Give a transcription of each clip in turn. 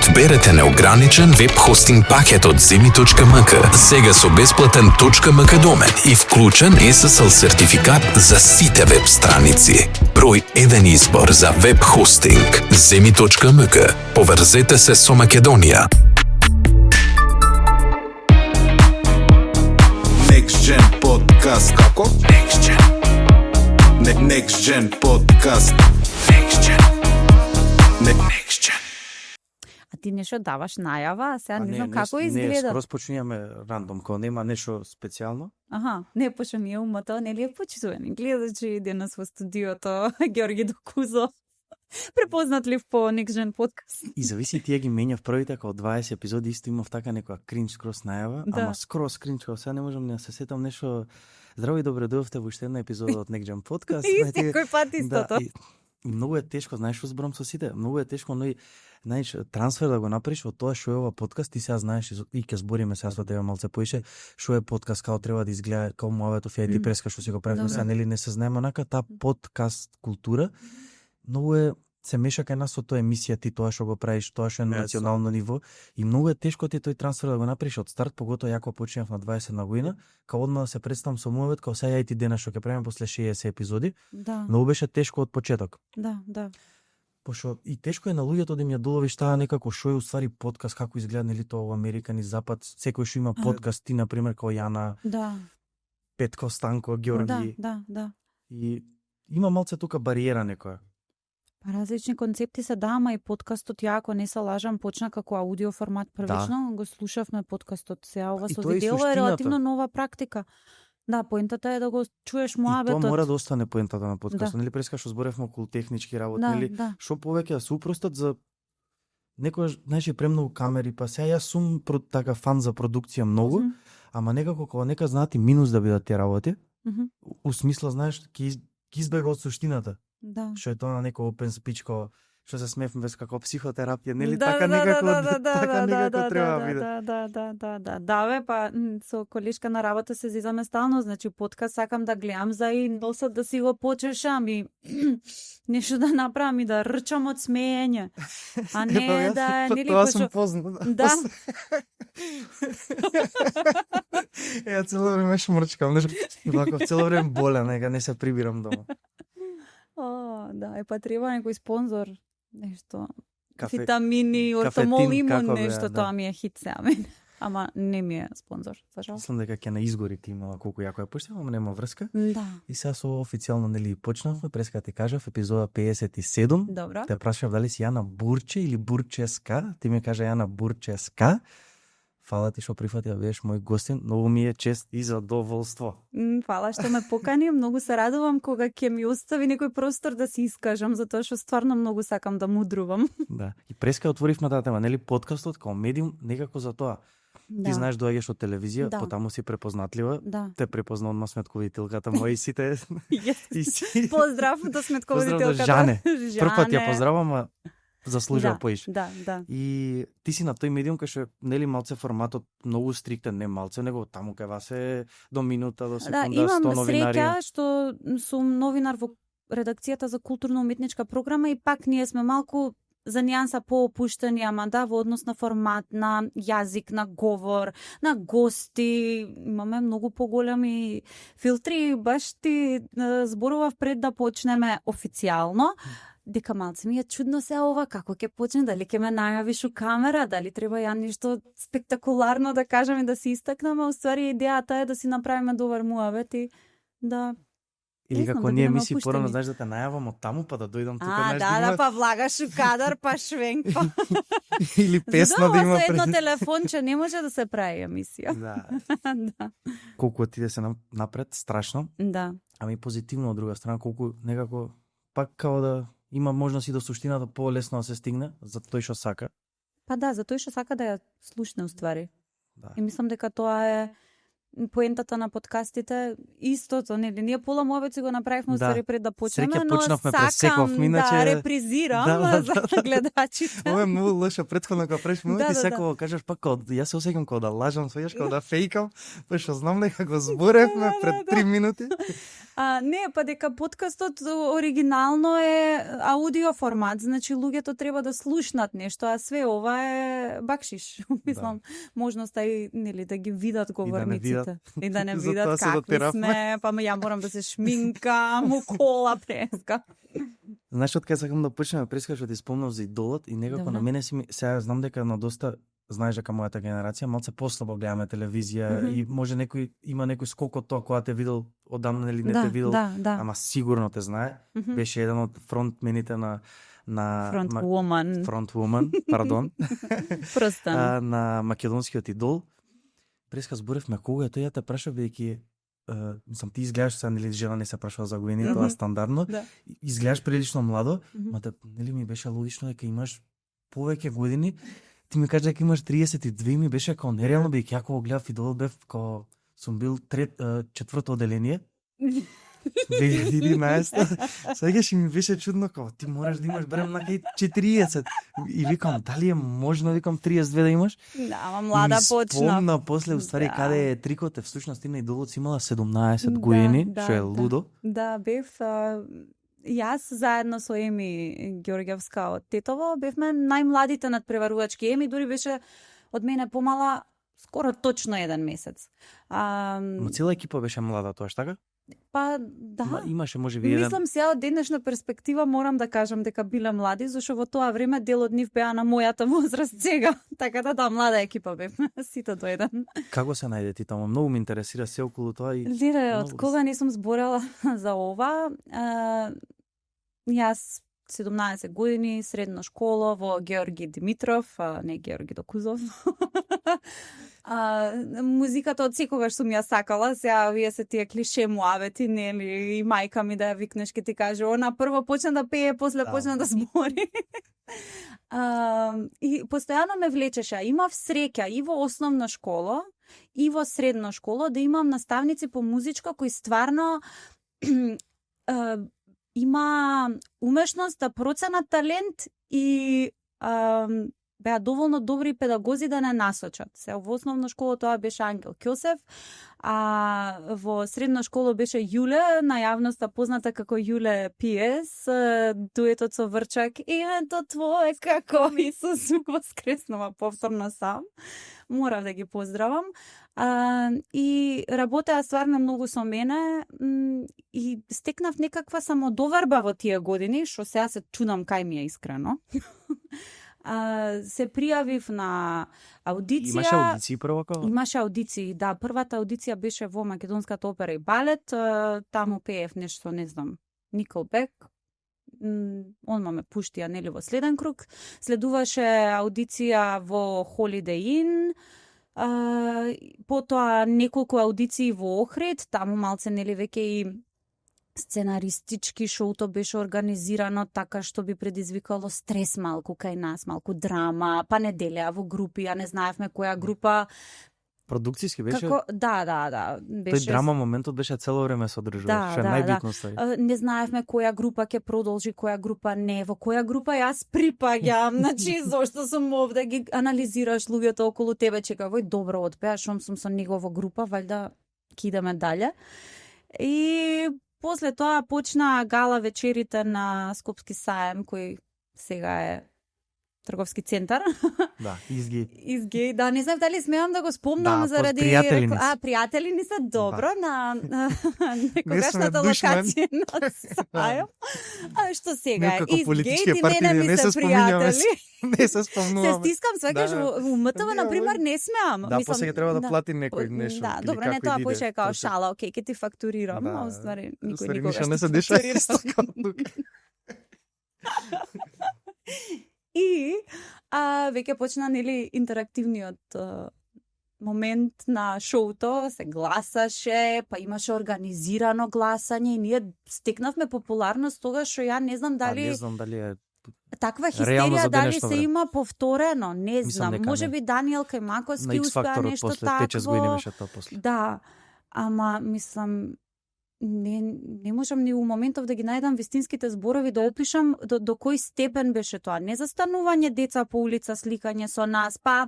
Одберете неограничен веб хостинг пакет од Zemi.mk, сега со бесплатен .mk домен и вклучен SSL сертификат за сите веб страници. Број 1 избор за веб хостинг. Zemi.mk. Поврзете се со Македонија. Next Gen Podcast. Како? Next Gen. Next Gen Podcast. Next Gen. Next Gen. А ти нешто даваш најава, а сега не знам како Не, изгледа. скроз почињаме рандом, кога нема нешто специјално. Аха, не пошто ми е умото, нели е почитувани. Гледачи денес во студиото Ѓорги Докузо. Препознат ли по Next Gen Podcast? И зависи тие ги менјав првите, како 20 епизоди исто имав така некоја кринч скроз најава, Да. ама скроз кринч, кога сега не можам да се сетам нешто. Здраво и добре дојдовте во уште една епизода од Next Gen Podcast. И секој пат истото. и многу е тешко, знаеш што зборам со сите? Многу е тешко, но и знаеш, трансфер да го направиш од тоа што е ова подкаст, ти сега знаеш и ќе збориме сега со тебе малце поише, што е подкаст, како треба да изгледа, како муаветов ја ти преска што си го правиме Добре. сега, нели не се знаеме онака таа подкаст култура. Многу е се меша кај нас со тоа емисија, ти тоа што го правиш, тоа што е на Yes. национално ниво и многу е тешко ти тој трансфер да го направиш од старт, поготоа ја кога почнав на 20 на година, као одма да се представам со муавет, као сега ја и ти денес што ќе правиме после 60 епизоди, Да, многу беше тешко од почеток. да. Пошто и тешко е на луѓето да им ја доловиш таа некако што е уствари подкаст, како изгледа нели тоа во Америка ни запад, секој што има подкаст, ти на пример како Јана, Да, Петко, Станко, Ѓорги да. и има малце тука бариера некоја. Па различни концепти се да, ама и подкастот ја, ако не се лажам, почна како аудио формат првично, го слушавме подкастот. Сега ова И со тоа е видео е суштината. релативно нова практика. Да, поентата е да го чуеш И тоа муабетот. мора да остане поентата на подкастот. Да. Нели преска што зборевме околу технички работи, Да, нели? да. Што повеќе да се упростат за некојаш, знаеш, и премногу камери, па сега јас сум така фан за продукција многу, Мгм. ама некако кога нека знаат и минус да бидат тие работи, Мгм. у смисла, знаеш, ќе избега од суштината. Да. Што е тоа на некој open speech, што се смеевме без како психотерапија, нели Да, така да, некако, да, така некако треба да биде. Да. Да, бе, па со колешка на работа се зизаме стално, значи подкаст сакам да гледам за и носат да си го почешам и нешто да направам и да рчам од смеење. А не да, нели, тоа пошто- сум познат. Да. Ја цело време шмрчкам, нешто, вако цело време боле, нека не се прибирам дома. О, да, па треба некој спонзор, нешто. Кафе- Витамини, кафетин, ортомол имун, како беа, нешто, да. тоа ми е хит сега мене. Ама не ми е спонзор, за жал. Мислам дека ќе на изгори климала колку јако ја пуштам, ама нема врска. Да, И сега со официјално нели почнавме, преска ти кажав епизода 57. добро. Те прашав дали си Јана Бурче или Бурческа. Ти ми кажа Јана Бурческа. Фала ти што прифати да бидеш мој гостин. Многу ми е чест и задоволство. Фала што ме покани, многу се радувам кога ќе ми остави некој простор да се искажам, затоа што стварно многу сакам да мудрувам. Да. И преска отворивме таа тема, нели подкастот као медиум некако за тоа. Да. Ти знаеш доаѓаш од телевизија, Да. потаму си препознатлива. Да. Те препозна одма сметковителката моја и сите. И си... Поздрав до Поздрав сметководителката. до Жане. Прв пат ја поздравам, а заслужува поише. Да. И ти си на тој медиум кај што нели малце форматот многу стриктен, не малце, него таму кај вас е до минута, до Да, секунда, имам 100 новинари. среќа што сум новинар во редакцијата за културно-уметничка програма и пак ние сме малку за нијанса поопуштени, ама да, во однос на формат, на јазик, на говор, на гости, имаме многу поголеми филтри. Баш ти зборував пред да почнеме официјално, дека малце ми е чудно се ова, како ќе почне, дали ќе ме најавиш у камера, дали треба ја нешто спектакуларно да кажам и да се истакнам, а уствари идејата е да си направиме добар муавет и да... Или Не знам, како да ние бидеме мисли опуштени. порано, знаеш да те најавам од таму па да дојдам тука, А, знаеш да, има- па влагаш у кадар, па швенк, па... или песна да има со едно пред. телефонче не може да се прави емисија. Да. Да. Колку отиде се напред, страшно, Да. ами позитивно од друга страна, колку некако пак као да има можност и до суштината полесно да се стигне за тој што сака. Па да, за тој што сака да ја слушне уствари. Да. И мислам дека тоа е поентата на подкастите истото, нели, ние пола муабет си го направивме уствари пред да почнеме, Среќа но почнавме, сакам пресековме, иначе- да репризирам за гледачите. Ова е многу лоша претходно кога преш минути Да. секој кажеш па као јас се осеќам као да лажам, сваѓаш као да фејкам, па што знам дека го зборевме пред 3 минути. Не, па дека подкастот оригинално е аудио формат, значи луѓето треба да слушнат нешто, а све ова е бакшиш. Мислам, можноста и нели да ги видат говорниците и да не Затоа видат се какви дотеравме. сме, па ја морам да се шминкам, укола преска. Знаеш од кај сакам да почнеме преска што ти спомнав за идолот и некако Добро. на мене си ми сега знам дека на доста знаеш дека мојата генерација малце послабо гледаме телевизија и може некој има некој скок од тоа кога те видел одамна или не те видел, да. ама сигурно те знае. Беше еден од фронтмените на Front woman. Frontwoman, пардон. Прстан. На македонскиот идол. Преска зборевме кога е тој, ја те прашав бидејќи мислам ти изгледаш сега нели жена не се прашува за години, тоа е стандардно. Да. Изгледаш прилично младо, мада нели ми беше логично дека имаш повеќе години. Ти ми кажа дека имаш 32, ми беше као нереално бидејќи ја кога гледав идолот бев као сум бил четврто оделение. 2011. Сегаш ми беше чудно као ти мораш да имаш барем накај 40. И викам дали е можно, викам 32 да имаш? Да, ама млада почна. Спомна после уствари Да. каде е трикот е всушност ти на идолот си имала 17 години, што е лудо. Да, бев јас заедно со Еми Ѓорѓевска од Тетово бевме најмладите надпреварувачки. Еми дури беше од мене помала скоро точно 1 месец. Но цела екипа беше млада, тоа така? Па да. Имаше можеби еден. Мислам сега од денешна перспектива морам да кажам дека биле млади, зашто во тоа време дел од нив беа на мојата возраст сега. Така да млада екипа бевме, сите до еден. Како се најде ти таму? Многу ме интересира се околу тоа и Лире, од многу кога не сум зборела за ова, јас 17 години, средна школа во Георги Димитров, не Георги Докузов. Музиката од секогаш сум ја сакала, сега вие се тие клише муавети, нели, и мајка ми да ја викнеш ке ти каже, она прво почна да пее, после почна да збори. И постојано ме влечеше. Имав среќа и во основна школа, и во средна школа да имам наставници по музичка кои стварно има умешност да проценат талент и беа доволно добри педагози да не насочат. Се во основна школа тоа беше Ангел Ќосев, а во средна школа беше Јуле, на јавноста позната како Јуле Пиес, дуетот со Врчак. Името твое како Исус воскреснува повторно сам. Морав да ги поздравам. И работеа стварно многу со мене и стекнав некаква самодоварба во тие години, што сега се чудам кај ми е искрено. Се пријавив на аудиција. Имаше аудиции прво како? Имаше аудиции, да. Првата аудиција беше во Македонската опера и балет. Таму пеев нешто, не знам, Nickelback. Онма ме пуштија, нели, во следен круг. Следуваше аудиција во Holiday Inn. Потоа неколку аудиции во Охрид. Таму малце, нели, веќе и сценаристички шоуто беше организирано така што би предизвикало стрес малку кај нас, малку драма, па не делеа во групи, а не знаевме која група. Продукцијски беше? Како, да, беше. Тој драма моментот беше цело време се одржуваше, што е најбитно ствари. Не знаевме која група ќе продолжи, која група не, во која група јас припаѓам, значи зошто сум овде, ги анализираш луѓето околу тебе, чекавај, добро отпеа, шом сум со него во група, валјда ќе идеме дале. И после тоа почна гала вечерите на Скопски саем, кој сега е трговски центар. Да, изги. Да, не знам дали смеам да го спомнам заради пријатели ни се. Пријатели ни се, добро, на некогашната душман. локација на саем. Што сега е? Некако политички Изгейт и партии мене ми не се се споминуваме. пријатели. Не се Се спомнуваме. стискам, свегаш, во МТВ, например, не смеам. Да, после ќе треба да плати некој нешто. Да, или добро, не како тоа иде. поише како шала, окей, ќе ти фактурирам, а уствари никој никогаш ништо не се ти дешава фактурира. исто како тука. И веќе почна, нели, интерактивниот момент на шоуто, се гласаше, па имаше организирано гласање и ние стекнавме популарност тогаш што ја не знам дали Не знам дали е Таква реално хистерија за дали денешно се време. има повторено, не Мислам знам. дека Може не. би Даниел На Кајмаковски X успеа факторот нешто после 5-6 години такво. беше тоа после. Да, ама мислам не можам ни у моментов да ги најдам вистинските зборови да опишам до кој степен беше тоа. Не застанување деца по улица, сликање со нас, па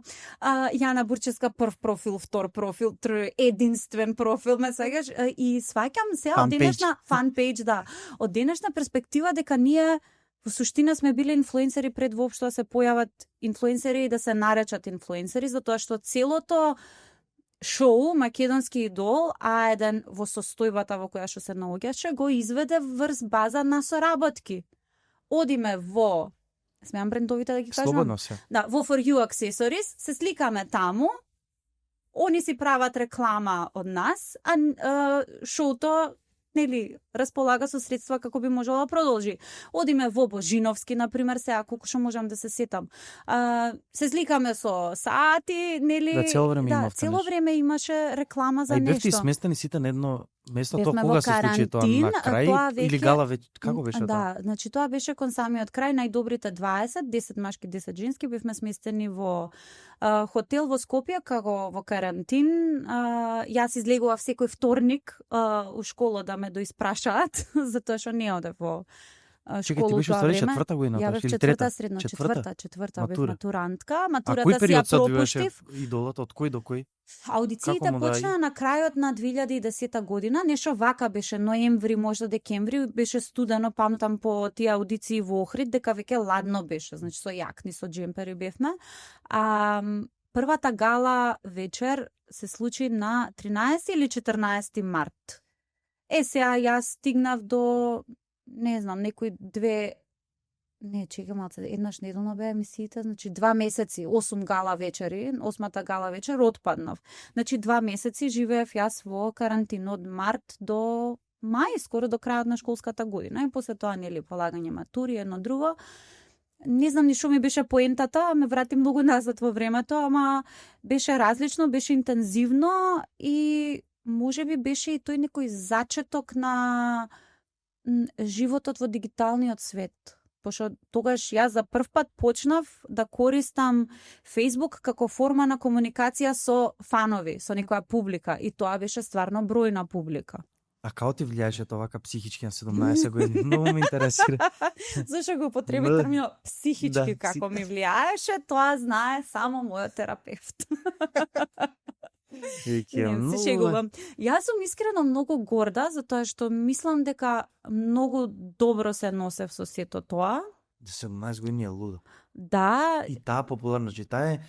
Јана Бурчевска прв профил, втор профил, единствен профил, ме сегаш и сваќам се од денешна фан-пејдж, да. Од денешна перспектива дека ние во суштина сме биле инфлуенсери пред воопшто да се појават инфлуенсери и да се наречат инфлуенсери, затоа што целото шоу Македонски идол, А1 во состојбата во која што се наоѓаше, го изведе врз база на соработки. Одиме во, смеам брендовите да ги кажам? Слободно се. Да, во For You Accessories, се сликаме таму, они си прават реклама од нас, а шоуто нели располага со средства како би можело да продолжи. Одиме во Божиновски, например, сега колку што можам да се сетам. Се сликаме со сати, нели? Да, цело време да, имавте цело нешто. време имаше реклама за А и нешто. бевте сместени сите на едно место, тоа Бевме во кога се случи тоа карантин, на крај тоа или веќе- гала веќе како беше тоа? Да, значи тоа беше кон самиот крај, најдобрите 20, 10 машки, 10 женски, бевме сместени во хотел во Скопје, како во карантин. Јас излегував секој вторник у школа да ме доиспрашаат, затоа што не одев во Чекај, ти школа беше тоа ствари време. четврта година, Ја тоа, бев или четврта трета? средно, Четврта? четврта бев Матура. матурантка. А кој Матурата си период ја се одвиваше пропуштив. идолот, од кој до кој? Аудициите Како му да почнаа на крајот на 2010 година, нешто вака беше ноември, можда декември, беше студено, памтам по тие аудиции во Охрид, дека веќе ладно беше, значи со јакни, со джемпери бевме. Првата гала вечер се случи на 13 или 14 март. Сега јас стигнав до, не знам, некои чекам малце, еднаш неделно беа емисиите, значи 2 месеци, 8 гала вечери, 8-та гала вечер отпаднав. Значи 2 месеци живеев јас во карантин од март до мај, скоро до крајот на школската година. И после тоа нели полагање матури, едно друго. Не знам ни што ми беше поентата, ме врати многу назад во времето, ама беше различно, беше интензивно и можеби беше и тој некој зачеток на животот во дигиталниот свет. Пошто тогаш јас за прв пат почнав да користам Facebook како форма на комуникација со фанови, со некоја публика, и тоа беше стварно бројна публика. А како ти влијаеше тоа вака психички на 17 години? Многу ме интересира. Зашто го употреби Да. терминот психички како ми влијаеше, тоа знае само мојот терапевт. Не, се шегувам. Јас сум искрено многу горда, затоа што мислам дека многу добро се носев со сето тоа. 17 години е лудо. Да, И таа популарност, и таа е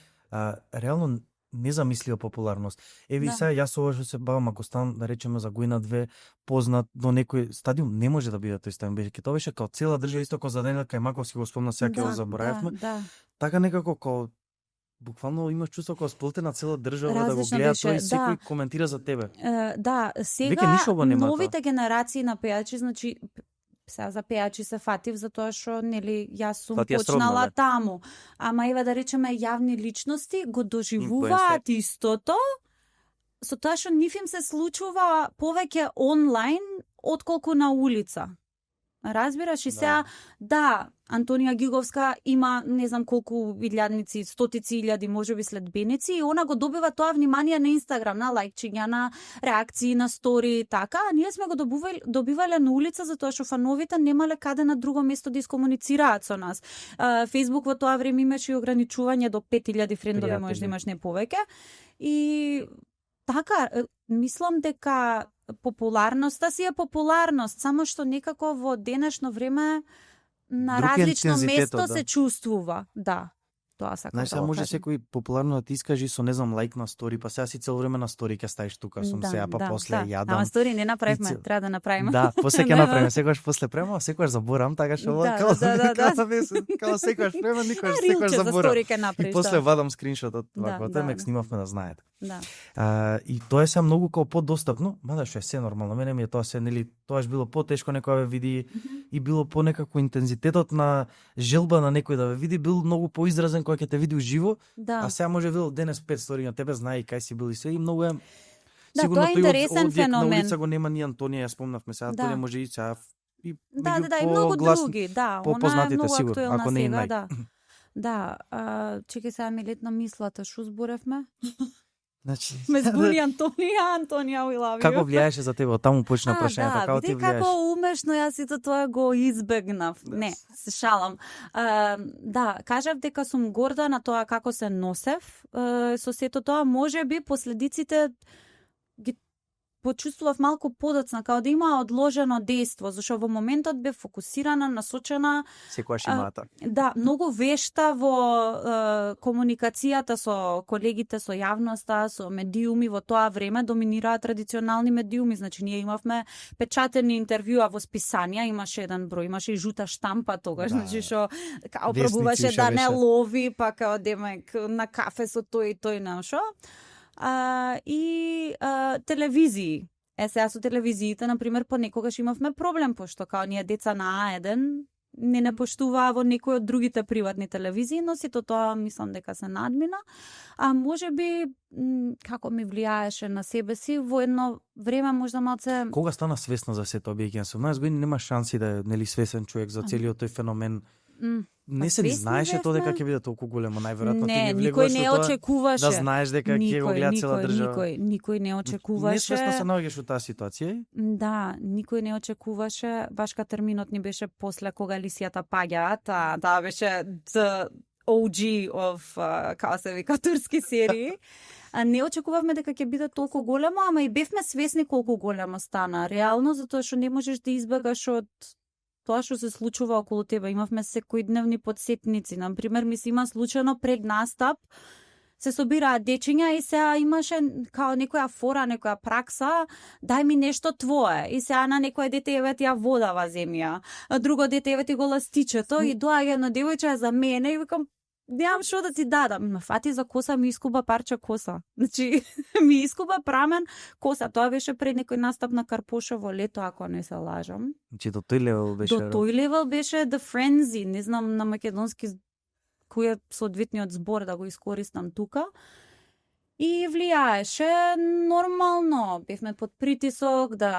реално незамислива популарност. Еви Да. сега јас ова што се бавам, ако станам да речеме за година-две познат до некој стадиум, не може да биде тој стадиум. Беше тоа беше као цела држава, исто како за Даниел Кајмаковски го спомна сега, ќе го заборавме. Да. Така некако као буквално имаш чувство како сплтена цела држава да го Различно гледа беше, тој и секој да. коментира за тебе. Да, Веќе сега ништо го нема новите генерации на пејачи, значи сега за пејачи се фатив затоа што нели јас сум Тоа ти е сродно, почнала да. таму. Ама еве да речеме јавни личности го доживуваат истото со тоа што нив им се случува повеќе онлайн отколку на улица. Разбираш, и сега, да, Антонија Гиговска има не знам колку илјадници, стотици илјади можеби следбеници, и она го добива тоа внимание на Инстаграм, на лајкчиња, на реакции, на стори, така, а ние сме го добивале на улица затоа што фановите немале каде на друго место да искомуницираат со нас. Фејсбук во тоа време имаше и ограничување до 5000 френдови, можеш да имаш не повеќе. И така, мислам дека популарноста си е популарност, само што некако во денешно време на Друг е различно интензитетот, место да. се чувствува. Да. Тоа сакам Знаеш, да сега го може кажам. секој популарно да ти искажи со, не знам, лайк на стори, па сега си цело време на стори ќе ставиш тука сум сега, па после јадам. Ама стори не направивме, цел- треба да направиме. Да, после ќе Да, направиме, секогаш после према, секогаш заборам, така што Да, као да. као секогаш према, никогаш Рилче секогаш за заборам. стори ќе И направиш. после да. вадам скриншот од Да, вакво, да, тоа мек да. снимавме да знаете. Да. И тоа е сега многу као подостапно, мада што е се нормално, мене ми е тоа се, нели, тоаш било потешко некој да ве види и било по некако интензитетот на желба на некој да ве види бил многу поизразен кога ќе те види уживо, Да. а сега може бил денес 5 стори на тебе, знае и кај си бил и се, и многу е. Да, Сигурно тоа е тој интересен одјек на феномен. улица го нема ни Антонија, ја спомнавме сега, Да. Антонија може и сега и Да, меѓу и многу погласни- други, да, она е по-познатите, многу сигурно, актуелна ако не и сега, нај. да. Да, чекај сега ми летна мислата, шо зборевме? Значи, Ме збуни Антонија, we love you. како влијаеше за тебе? Од таму почна прашањето, да, како ти види влијаеше? како умешно јас сите тоа го избегнав. Да. Не, се шалам. Да, кажав дека сум горда на тоа како се носев со сето тоа, можеби последиците ги почувствував малку подоцна, као да има одложено дејство, зашто во моментот бев фокусирана, насочена, Секојаш имата. да, многу вешта во комуникацијата со колегите, со јавноста, со медиуми. Во тоа време доминираа традиционални медиуми, значи ние имавме печатени интервјуа во списанија, имаше еден број, имаше и жута штампа тогаш, Да. значи што као Весници пробуваше уште да не беше. лови, па као демек на кафе со тој и тој нашо. И телевизии. Сега со телевизиите, например, понекогаш имавме проблем, пошто као ние деца на А1 не поштуваа во некој од другите приватни телевизии, но сето тоа мислам дека се надмина. Можеби како ми влијаеше на себе си во едно време можда малце. Кога стана свесна за сето, бидејќи на 17 години нема шанси да е нели свесен човек за целиот тој феномен. Не се ни свесни знаеше тоа дека бевме. ќе биде толку големо, најверојатно ти Не, не никој влегуваш не во тоа очекуваше. да знаеш дека ќе го гледа цела држава. Никој не очекуваше. Несвесно се наоѓаш во таа ситуација. Да, никој не очекуваше, баш ка терминот ни беше после кога лисијата паѓаат, таа беше the OG of, како се вика, турски серии. Не очекувавме дека ќе биде толку големо, ама и бевме свесни колку големо стана. Реално, затоа што не можеш да избегаш од тоа што се случува околу тебе. Имавме секојдневни подсетници. Например, ми се има случајно пред настап, се собираат дечиња и сега имаше као некоја фора, некоја пракса, дај ми нешто твое. И сега на некој дете еве ти ја водава земја, а друго дете еве ти го ластичето и доаѓа едно девојче за мене и викам немам што да ти дадам. Ме фати за коса, ми искуба парче коса. Значи, ми искуба прамен коса. Тоа беше пред некој настап на Карпошево лето, ако не се лажам. Значи до тој левел беше. До тој левел беше The Frenzy, не знам на македонски кој е соодветниот збор да го искористам тука. И влијаеше нормално, бевме под притисок да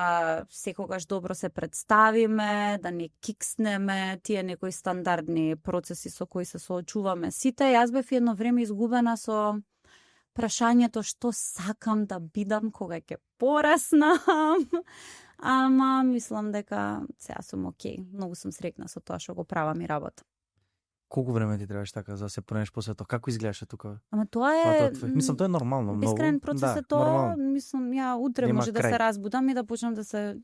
секогаш добро се представиме, да не кикснеме, тие некои стандардни процеси со кои се соочуваме сите. Јас бев едно време изгубена со прашањето што сакам да бидам кога ќе пораснам. Ама мислам дека сега сум окей. Многу сум среќна со тоа што го правам и работа. Колку време ти требаш така за да се пронајдеш после тоа? Како изгледаше тука? Ама тоа е Патот твој? Мислам тоа е нормално, многу. бескрајен процес е тоа. нормално. Мислам ја утре Нема може да крај. се разбудам и да почнам да се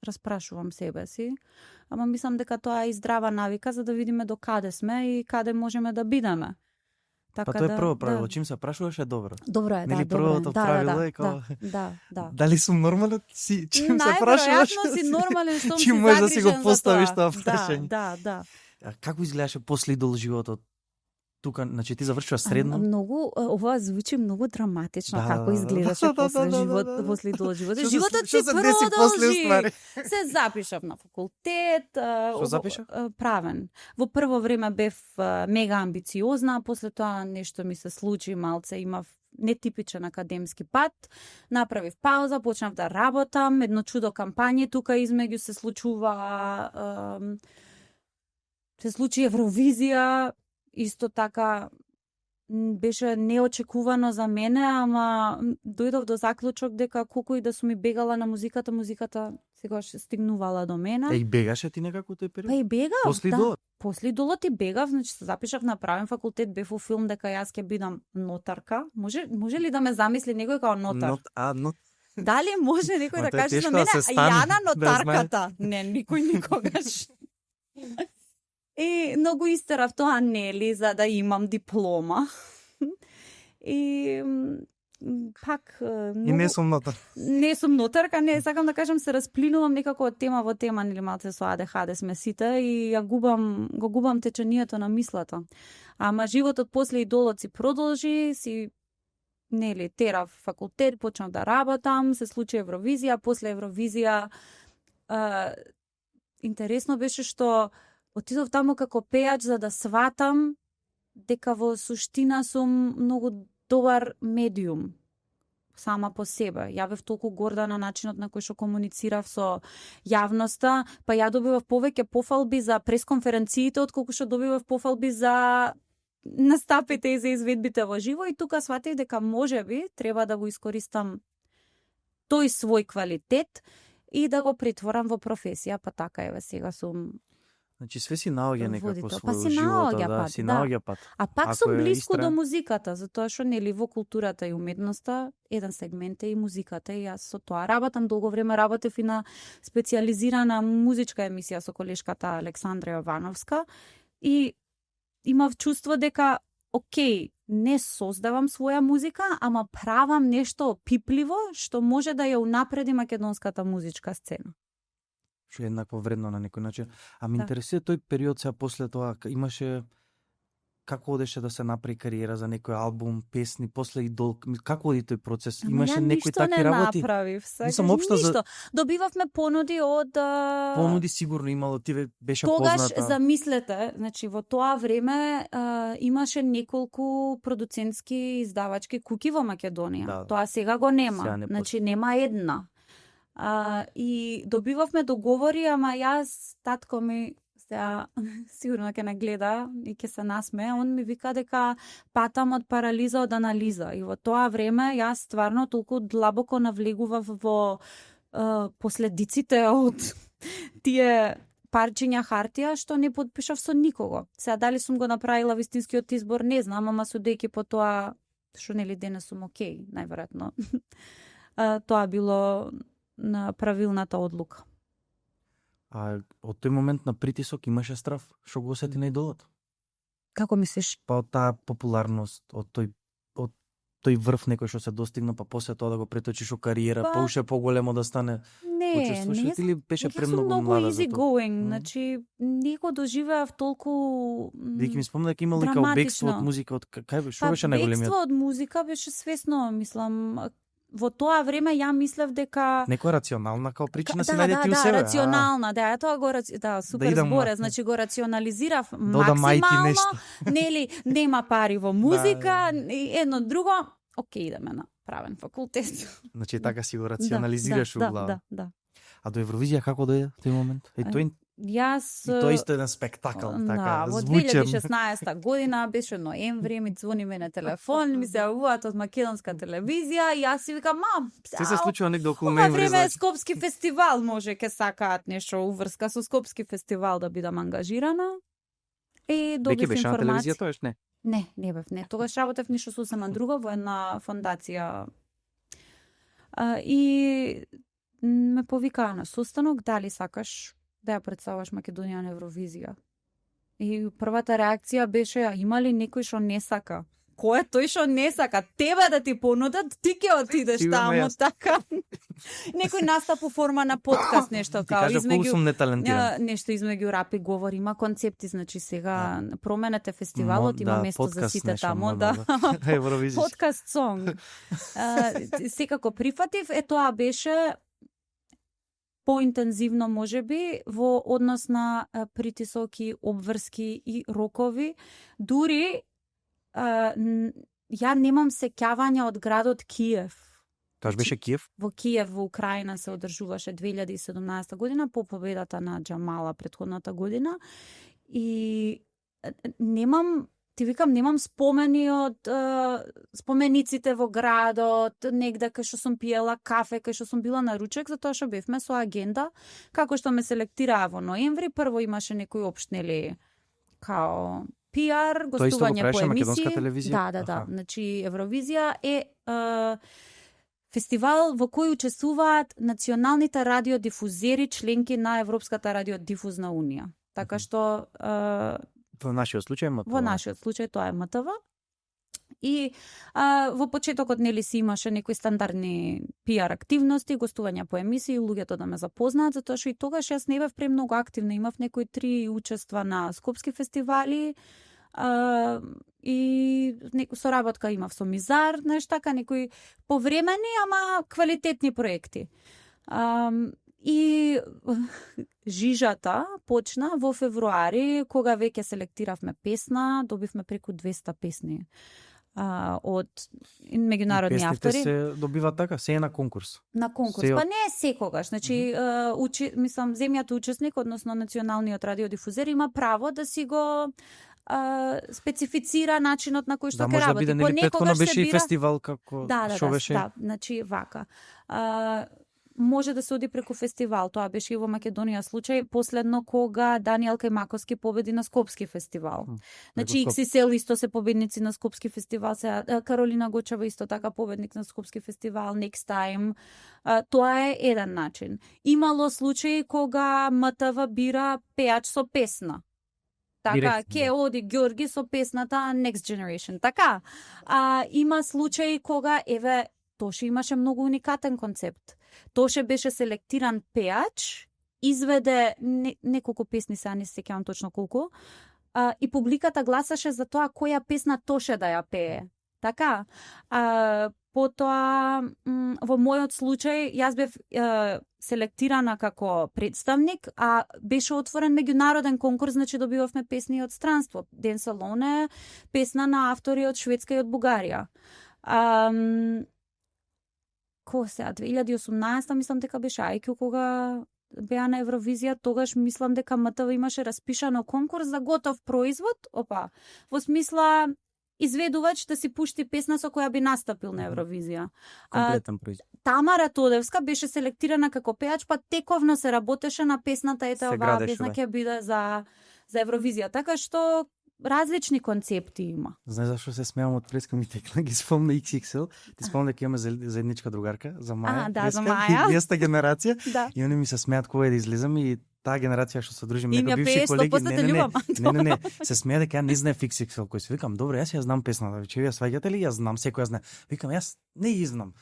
распрашувам себе си. Ама мислам дека тоа е и здрава навика за да видиме до каде сме и каде можеме да бидеме. Така Па тоа е прво правило, да. чим се прашуваш е добро. Добро е, Нели да, добро е. првото правило е као Да. дали сум нормален си, чим се прашуваш? Најверојатно си нормален штом си чим можеш да си го загрижен за поставиш тоа. тоа прашање. Да. А како изгледаше после идол животот? Тука, значи ти завршува средно? Многу ова звучи многу драматично Да, како да, изгледаше да, после да, живот, да. после идол живот. Што се- Животот што си се деси после продолжи. уствари? Се запишав на факултет. Што запиша? Правен. Во прво време бев мега амбициозна, после тоа нешто ми се случи малце, имав нетипичен академски пат, направив пауза, почнав да работам, едно чудо кампањи тука измеѓу се случи Евровизија, исто така беше неочекувано за мене, ама дојдов до заклучок дека колку и да сум и бегала на музиката секогаш стигнувала до мене. И бегаше ти некако тој период? Па и бегав, После да. идолот? После идолот и бегав, значи се запишав на правен факултет, бев во филм дека јас ќе бидам нотарка. Може ли да ме замисли некој као нотар? Дали може некој Ма да тоа е каже за тешко да мене се стане, Јана да нотарката? Не, никој никогаш. И многу истерав тоа нели за да имам диплома. И пак И не сум нотар. Не сум нотарка, не сакам да кажам се расплинувам некако од тема во тема, нели малце со АДХД сме сите и го губам течението на мислата. Ама животот после идолот си продолжи, си нели терав факултет, почнав да работам, се случи Евровизија, после Евровизија интересно беше што отидов таму како пејач за да сватам дека во суштина сум многу добар медиум. сама по себе. Ја бев толку горда на начинот на кој што комуницирав со јавноста, па ја добивав повеќе пофалби за пресконференциите отколку што добивав пофалби за настапите и за изведбите во живо, и тука сватив дека можеби треба да го искористам тој свој квалитет и да го претворам во професија, па така еве сега сум. Значи све си наоѓа некако Водител. свој Па си живота, наоѓа да, пат, си да. наоѓа пат. А пак Ако сум е блиску истрен. до музиката, затоа што нели во културата и уметноста еден сегмент е и музиката, и јас со тоа работам, долго време работев и на специјализирана музичка емисија со колешката Александра Јовановска, и имав чувство дека окей, не создавам своја музика, ама правам нешто пипливо што може да ја унапреди македонската музичка сцена. Што е еднакво вредно на некој начин. А ме Да. интересира тој период сега после тоа, имаше како одеше да се направи кариера за некој албум, песни, после идол, како оди тој процес? Имаше Ама ја некои ништо такви не работи? направив, сакаш, Мислам, општо за- ништо. Добивавме понуди од Понуди сигурно имало, ти беше Тогаш, позната. замислете, значи во тоа време имаше неколку продуцентски издавачки куки во Македонија. Да. Тоа сега го нема. Сега не Значи нема една. И добивавме договори, ама јас, татко ми, сега сигурно ќе не гледа и ќе се насмее, он ми вика дека патам од парализа од анализа. И во тоа време јас стварно толку длабоко навлегував во последиците од тие парчиња хартија што не подпишав со никого. Сега дали сум го направила вистинскиот избор, не знам, ама судејќи по тоа што нели денес сум окей, најверојатно. Тоа било на правилната одлука. А од тој момент на притисок имаше страв? Што го осети на идолот? Како мислиш? Па од таа популарност, од тој врв некој што се достигна, па после тоа да го преточиш во кариера, Па- па уште поголемо да стане. Не, Учествуваш не или беше Јас сум премногу многу млада за easy тоа? going, Мм. значи не го доживеав толку Веќе ми спомна дека имало и као бегство од драматично. музика, од кај беше, што беше најголемиот? Бегство од музика беше свесно, мислам, во тоа време ја мислев дека Некоја рационална као причина да, си најде ти у себе. рационална, да, тоа го да, супер идам зборе, на- значи го рационализирав Да одам мајти максимално, нешто. нели, нема пари во музика, Да. и едно друго, окей, идеме на правен факултет. Значи така си го рационализираш да, у глава. Да, да. А до Евровизија како дојде тој момент? И тој Јас и тоа исто еден спектакл, така, во звучен. 2016 година беше ноември, ми звони ме на телефон, ми се јавуваат од македонска телевизија, и јас си викам, мам, Се се случува негде околу ова ноември, време е значи. Скопски фестивал, може ке сакаат нешто уврска со Скопски фестивал да бидам ангажирана. И добив Веќе беше на телевизија информација. тоаш, не? Не бев, не. Тогаш работев ништо сосема друго во една фондација. И ме повикаа на состанок, дали сакаш да ја представаш Македонија на Евровизија. И првата реакција беше, а има ли некој што не сака? Кој е тој што не сака? Тебе да ти понудат, ти ќе отидеш Сигурно таму, јас. така. Некој настап по форма на подкаст, нешто Ти као кажа колку измеѓу сум неталентиран. нешто измеѓу рап и говор, има концепти, значи сега променете фестивалот, има место за сите нешто таму, модно, да. Евровизија. Подкаст сонг. Секако прифатив, тоа беше поинтензивно можеби во однос на притисок и обврски и рокови. Дури ја немам сеќавања од градот Киев. Тоа беше Киев? Во Киев, во Украина се одржуваше 2017 година по победата на Джамала претходната година. И немам, ти викам, немам спомени од спомениците во градот, негде кај што сум пиела кафе, кај што сум била на ручек, затоа што бевме со агенда. Како што ме селектираа во ноември, прво имаше некои општнели као пиар, Тоа исто го гостување по правеше емисии. македонска телевизија? Да. Аха. Значи Евровизија е фестивал во кој учествуваат националните радиодифузери, членки на Европската радиодифузна унија. Така што Во нашиот случај МТВ. во нашиот случај тоа е МТВ. И во почетокот нели си имаше некои стандардни пиар активности, гостувања по емисии, луѓето да ме запознаат, затоа што и тогаш јас не бев премногу активна, имав некои 3 учества на скопски фестивали, и некој соработка имав со Мизар, знаеш така, некои повремени, ама квалитетни проекти. И жижата почна во февруари, кога веќе селектиравме песна, добивме преку 200 песни од меѓународни Песните автори. се добиваат така, се е на конкурс. На конкурс. Се Па не е секогаш. Значи, мислам, земјата учесник, односно националниот радиодифузер, има право да си го специфицира начинот на кој што Да, ќе може да работи. биде, нели, претходно Понекогаш се беше и бира- фестивал како што беше. Да, значи вака. Може да се оди преку фестивал, тоа беше и во Македонија случај, последно кога Даниел Кајмаковски победи на Скопски фестивал. Значи Скопски. XXL исто се победници на Скопски фестивал, Каролина Гочева исто така победник на Скопски фестивал, Next Time. Тоа е еден начин. Имало случаи кога МТВ бира пеач со песна. Така, Директно, ке оди Ѓорги со песната Next Generation. Така, има случаи кога, еве, Тоше имаше многу уникатен концепт. Тоше беше селектиран пеач, изведе неколку песни, сега не се сеќавам точно колку, и публиката гласаше за тоа која песна Тоше да ја пее. Така, потоа, во мојот случај, јас бев селектирана како представник, а беше отворен меѓународен конкурс, значи добивавме песни од странство. Ден Салоне, песна на автори од Шведска и од Бугарија. Кој сега, 2018 мислам дека беше IQ кога беа на Евровизија, тогаш мислам дека МТВ имаше распишано конкурс за готов производ, во смисла изведувач да си пушти песна со која би настапил на Евровизија. Комплетен производ. Тамара Тодевска беше селектирана како пеач, па тековно се работеше на песната, ете Се оваа градеше, песна да. ќе биде за Евровизија, така што различни концепти има. Знаеш зашо се смеам од преска ми текна, ги спомна XXL, ти спомна дека имаме заедничка другарка, за Маја. Да, за преска, Маја. и Иста генерација, Да. и они ми се смеат кога да излезам и таа генерација што се дружим Им некои ја бивши пееш, колеги, 100% љубам. не, се смеа дека ја не знае XXL, кој си викам, добро, јас ја знам песната, веќе ја сваѓате ли? Ја знам, секој ја знае. Викам, јас не ја знам.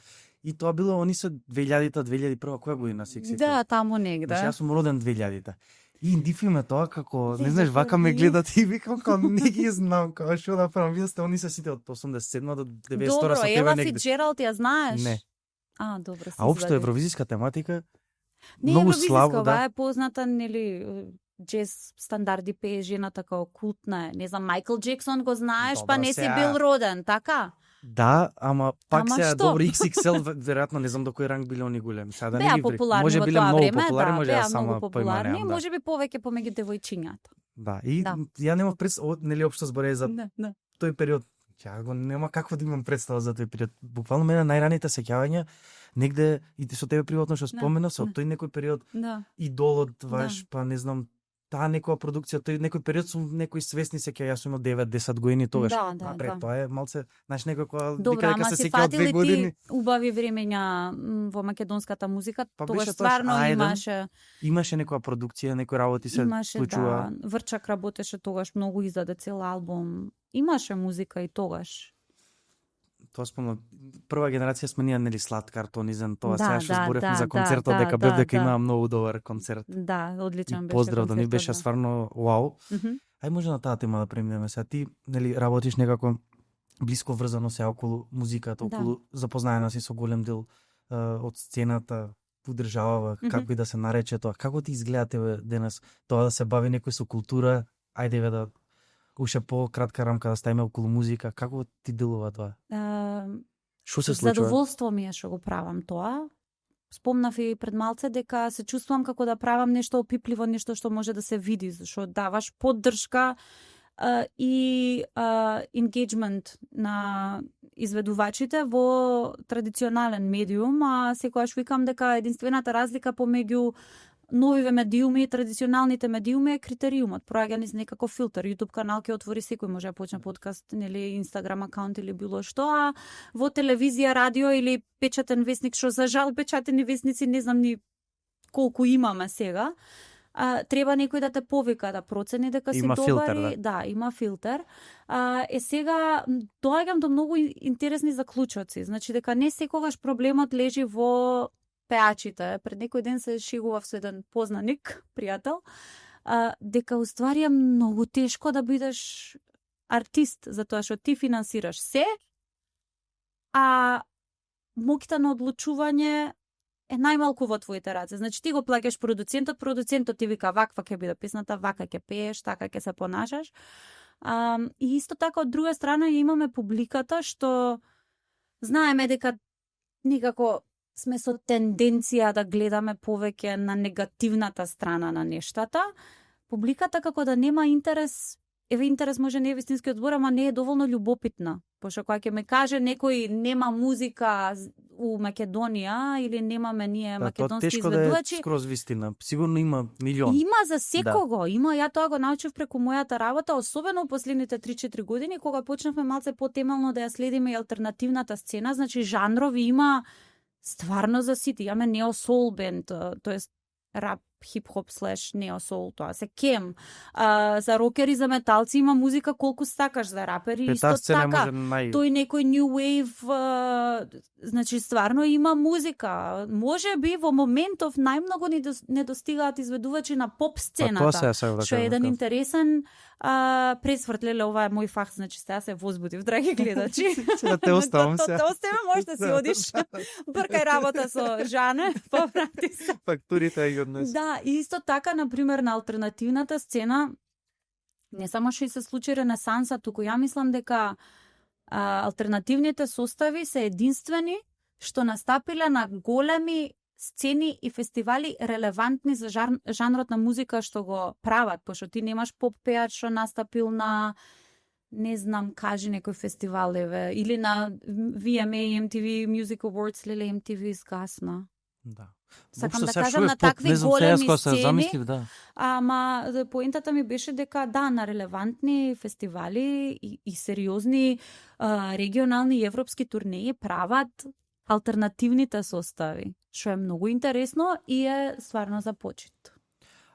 И тоа било они се 2000-та, 2001-та, која година си XXL? Да, таму негде. Значи, јас сум роден 2000-та. И дифи ме тоа како, не Веќе знаеш, вака ме први. гледат и викам како не ги знам, како што да правам. Вие сте, они се сите од 87 до 92 Добро, со тебе Ела негде. Фицџералд ја знаеш? Не. Добро се А општо извади. евровизиска тематика Не многу евровизиска, слабо, ова да. е позната, нели, джез стандарди пее жената како култна е. Не знам, Майкл Джексон го знаеш, Добро, па не си сега. бил роден, така? Да, ама пак Ама сега што? добро XXL веројатно не знам до кој ранг биле они големи. Сега да не Беа ги популарни може во биле тоа многу време, популарни, да, може беа ја само многу популарни, поимањам, да. може би повеќе помеѓу девојчињата. Да, и Да. ја немав представа, нели општо збореј за Да. тој период. Ја го нема какво да имам представа за тој период. Буквално мене најраните сеќавања негде и со тебе приватно што спомена со тој некој период Да. Идолот ваш, па не знам, таа некоја продукција, тој некој период сум некои свесни сеќа, јас сум имал 9-10 години тогаш. Да, да, Напред, да. тоа е малце, знаеш некој која Добро, вика дека ама се си сеќа од 2 фатили години. ти убави времења во македонската музика, Па тогаш беше тоа стварно Ајден, имаше Имаше некоја продукција, некои работи се случува. да, Врчак работеше тогаш многу, издаде цел албум. Имаше музика и тогаш. Тоа спомнам, прва генерација сме ние, нели, Сладкар, Низен, тоа Да, сега што да, зборевме да, за концертот, да, дека да, бев дека да. имаа многу добар концерт. Да, одличен И беше. поздрав да ни концертот, беше да. стварно вау. Мгм. Ај може на таа тема да преминеме сега. Ти, нели, работиш некако блиско врзано се околу музиката, Да. околу запознаена си со голем дел од сцената во државава, Мгм. како и да се нарече тоа. Како ти изгледа тебе денес тоа да се бави некој со култура? Ајде ве да уште по-кратка рамка да ставиме околу музика. Како ти делува тоа? Што се случува? Задоволство ми е што го правам тоа. Спомнав и пред малце дека се чувствувам како да правам нешто опипливо, нешто што може да се види, зашто даваш поддршка и engagement на изведувачите во традиционален медиум, а секогаш викам дека единствената разлика помеѓу новиве медиуми и традиционалните медиуми е критериумот. Проаѓа низ некаков филтер. YouTube канал ќе отвори секој, може да почне подкаст, нели, Instagram акаунт или било што, а во телевизија, радио или печатен весник, што за жал печатени весници не знам ни колку имаме сега. Треба некој да те повика, да процени дека си Има добар филтер, и да, има филтер. Сега доаѓам до многу интересни заклучоци. Значи дека не секогаш проблемот лежи во пеачите. Пред некој ден се шегував со еден познаник, пријател, дека уствари е многу тешко да бидеш артист, затоа што ти финансираш се, а моќта на одлучување е најмалку во твоите раце. Значи ти го плаќаш продуцентот ти вика ваква ќе биде песната, вака ќе пееш, така ќе се понашаш. И исто така од друга страна имаме публиката што знаеме дека некако сме со тенденција да гледаме повеќе на негативната страна на нештата. Публиката како да нема интерес, интерес може не е вистинскиот збор, ама не е доволно љубопитна. Пошто кога ќе ме каже некој нема музика у Македонија или немаме ние македонски изведувачи. Тоа тешко да е скроз вистина. Сигурно има милион. Има за секого. Има, ја тоа го научив преку мојата работа, особено последните 3-4 години, кога почнавме малце потемелно да ја следиме и алтернативната сцена, значи жанрови има стварно за сите. Имаме нео-соул бенд, тоест рап, хип-хоп / нео-соул, тоа се кем. За рокери, за металци има музика колку стакаш, за рапери исто така. Тој некој new wave, значи стварно има музика. Може би во моментов најмногу не достигаат изведувачи на поп сцената. Што е еден интересен пресвртлеле, ова е мој фах, значи сега се возбудив, драги гледачи. Да те оставам се. Те оставам, може да си одиш. Бркај работа со Жане, поврати се. Фактурите и однес. Да, и исто така, например, на алтернативната сцена, не само што се случи ренесанса, туку ја мислам дека алтернативните состави се единствени што настапиле на големи сцени и фестивали релевантни за жанрот на музика што го прават, пошто ти немаш поп пеач што настапил на не знам, кажи некој фестивал или на VMA, MTV Music Awards, леле MTV изгасна. Да. Сакам да кажам на такви големи сцени, да. Ама поентата ми беше дека да, на релевантни фестивали и сериозни регионални и европски турнеи прават алтернативните состави, што е многу интересно и е стварно за почит.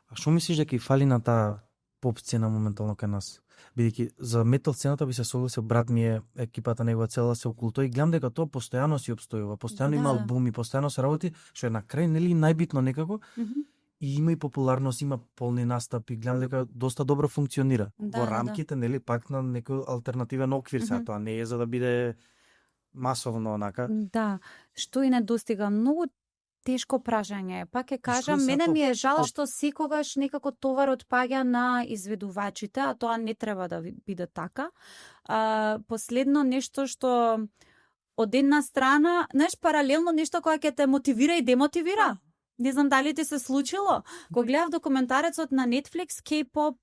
А што мислиш дека и фали на таа поп сцена моментално кај нас? Бидејќи за метал сцената би се согласил, брат ми е, екипата негова цела се околу тој и гледам дека тоа постојано си обстојува, постојано има албуми, постојано се работи, што е на крај нели најбитно некако. И има и популарност, има полни настапи, гледам дека доста добро функционира во рамките нели пак на некој алтернативен оквир, сега тоа не е за да биде масовно онака. Да, што и не достига многу тешко прашање. Пак ќе кажам, мене ми е жал што секогаш некако товарот паѓа на изведувачите, а тоа не треба да биде така. Последно нешто што од една страна, знаеш, паралелно нешто кое ќе те мотивира и демотивира. Не знам дали ти се случило. Кога гледав документарецот на Netflix, K-pop,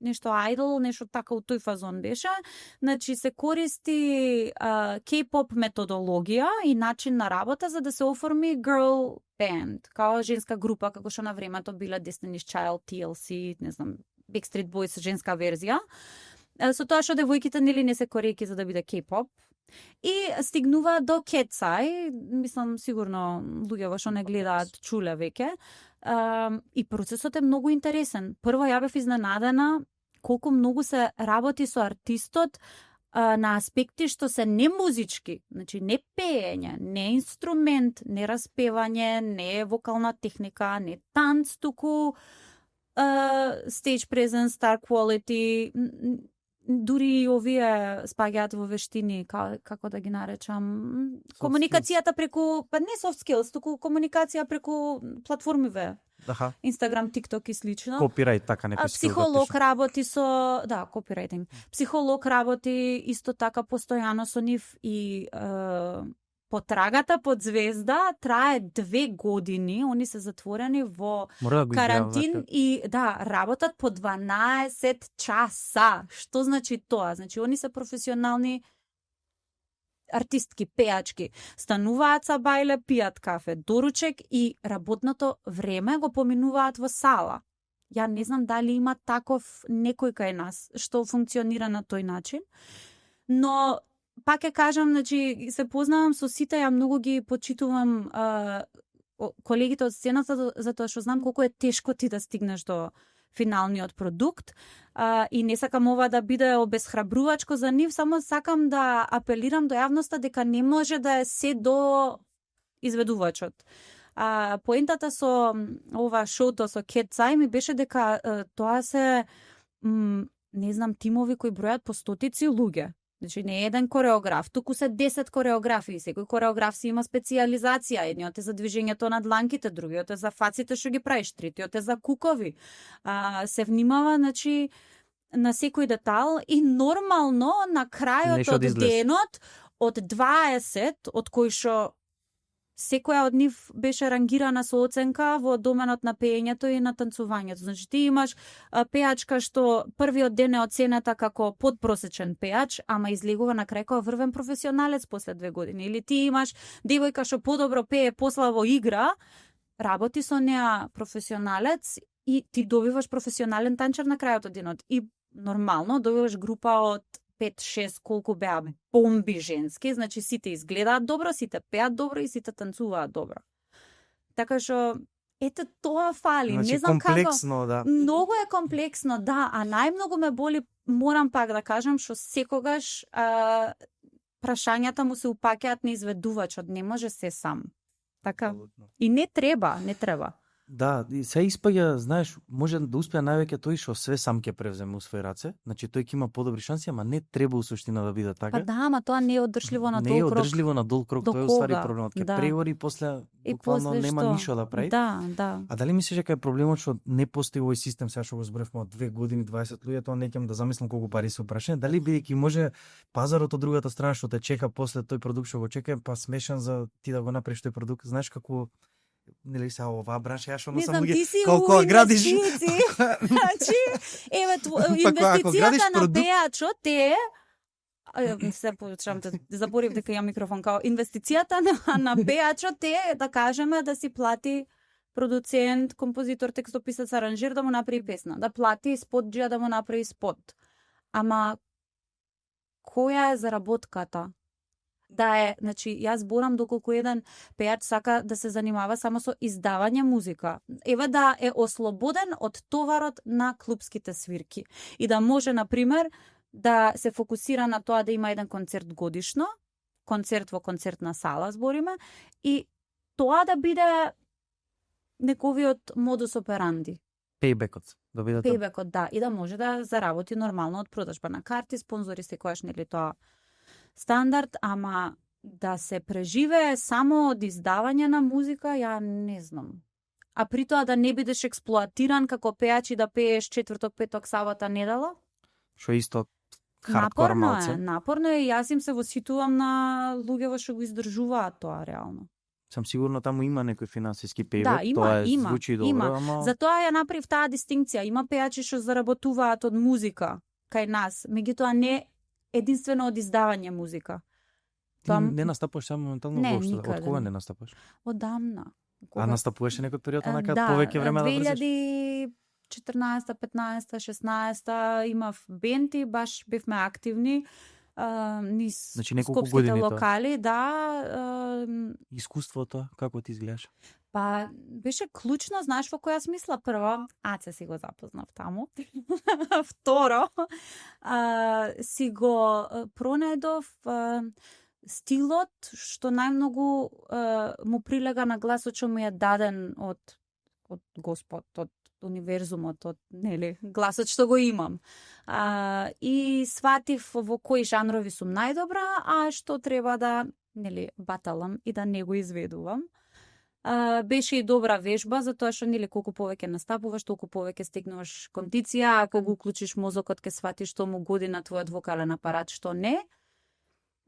нешто idol, нешто така у тој фазон беше. Значи се користи K-pop методологија и начин на работа за да се оформи girl band, као женска група, како што на времето била Destiny's Child, TLC, не знам, Backstreet Boys женска верзија. Со тоа што девојките нели не се корејки за да биде K-pop. И стигнува до Cat's Eye, мислам сигурно луѓе што не гледаат чуле веќе. И процесот е многу интересен. Прво ја бев изненадена колку многу се работи со артистот на аспекти што се не музички, значи не пеење, не инструмент, не распевање, не вокална техника, не танц, туку stage presence, star quality, дури и овие спаѓаат во вештини, како да ги наречам, комуникацијата преку, па не soft skills, туку комуникација преку платформиве. Instagram, TikTok и слично. Копирајт, така некој психолог работи со, да, копирајтинг. Психолог работи исто така постојано со нив и потрагата под звезда трае 2 години, они се затворени во карантин и да, работат по 12 часа. Што значи тоа? Значи они се професионални артистки, пеачки, стануваат са бајле, пијат кафе, доручек и работното време го поминуваат во сала. Ја не знам дали има таков некој кај нас што функционира на тој начин, но пак ќе кажам, значи, се познавам со сите, ја многу ги почитувам колегите од сцената, затоа што знам колку е тешко ти да стигнеш до финалниот продукт и не сакам ова да биде обесхрабрувачко за нив, само сакам да апелирам до јавноста дека не може да е се до изведувачот. Поентата со ова шоуто со Cat's Eye ми беше дека тоа се не знам, тимови кои бројат по стотици луѓе. Значи не е еден кореограф, туку се 10 кореографи, секој кореограф си има специјализација, едниот е за движењето на дланките, другиот е за фаците што ги правиш, третиот е за кукови. Се внимава, значи на секој детал и нормално на крајот Нешто од да излез. денот од 20 од кои што секоја од нив беше рангирана со оценка во доменот на пеењето и на танцувањето. Значи ти имаш пеачка што првиот ден е оценета како подпросечен пеач, ама излегува на крај како врвен професионалец после 2 години. Или ти имаш девојка што подобро пее, пославо игра, работи со неа професионалец и ти добиваш професионален танчар на крајот од денот. И нормално добиваш група од 5-6 колку беа бомби женски, значи сите изгледаат добро, сите пеат добро и сите танцуваат добро. Така што ете тоа фали, Значи, не знам комплексно, како. да. Многу е комплексно, да, а најмногу ме боли, морам пак да кажам, што секогаш прашањата му се упаќаат на изведувачот, не може се сам. Така. Апсолутно. И не треба. Да, и се испаѓа, знаеш, може да успеа највеќе тој што све сам ќе превземе у своји раце, значи тој ќе има подобри шанси, ама не треба у суштина да биде така. Па да, ама тоа не е одржливо на Не е долг рок. одржливо на долг рок, До тоа е уствари кога? проблемот. Ке Да. прегори после И буквално после нема што? ништо да прави. Да. А дали мислиш дека е проблемот што не постои овој систем, сега што го зборевме од 2 години, 20 луѓе, тоа не ќе да замислам колку пари се упрашање, дали бидејќи може пазарот од другата страна што те чека после тој продукт што го чека, па смешан за ти да го направиш тој продукт, знаеш како нели се оваа бранша ја што Не носам знам, луѓе, ти си колку у градиш. инвестиции. Значи, еве Ако градиш инвестицијата на продукт- пеачот е се почнам да заборив дека имам микрофон као инвестицијата на пеачот е да кажеме да си плати продуцент, композитор, текстописец, аранжер да му направи песна, да плати спотџија да му направи спот. Ама која е заработката? Да е, значи, јас зборам доколку еден пеач сака да се занимава само со издавање музика. Еве да е ослободен од товарот на клубските свирки. И да може, например, да се фокусира на тоа да има еден концерт годишно, концерт во концертна сала, збориме, и тоа да биде неговиот модус операнди. Пейбекот, да биде тоа. Пейбекот, да, и да може да заработи нормално од продажба на карти, спонзори секојаш нели тоа стандард, ама да се преживее само од издавање на музика, ја не знам. А при тоа да не бидеш експлоатиран како пеач и да пееш четврток, петок, сабота, недела? Што е исто хардкор малце. Напорно е, јас им се воситувам на луѓе што го издржуваат тоа реално. Сам сигурно таму има некој финансиски пейбек, Да, има, тоа има, звучи добро, има. ама Затоа ја направив таа дистинкција. Има пеачи што заработуваат од музика кај нас, меѓутоа не единствено од издавање музика. ти не настапуваш само моментално Не, воопшто. Од никаде кога не. не настапуваш? Одамна. А настапуваше некој период онака Да, повеќе време да влезеш? 2014, 15, 16 имав бенд и баш бевме активни низ Значи, неколку скопските години тоа. локали, да. Искуството, како ти изгледаш? Па беше клучно, знаеш во која смисла? Прво, Аце си го запознав таму. Второ, си го пронајдов стилот што најмногу му прилега на гласот што му е даден од Господ, од универзумот, од нели, гласот што го имам. И сватив во кои жанрови сум најдобра, а што треба да нели баталам и да не го изведувам. Беше и добра вежба, затоа што нели колку повеќе настапуваш, толку повеќе стекнуваш кондиција, ако го уклучиш мозокот ќе сватиш што му годи на твојот вокален апарат, што не.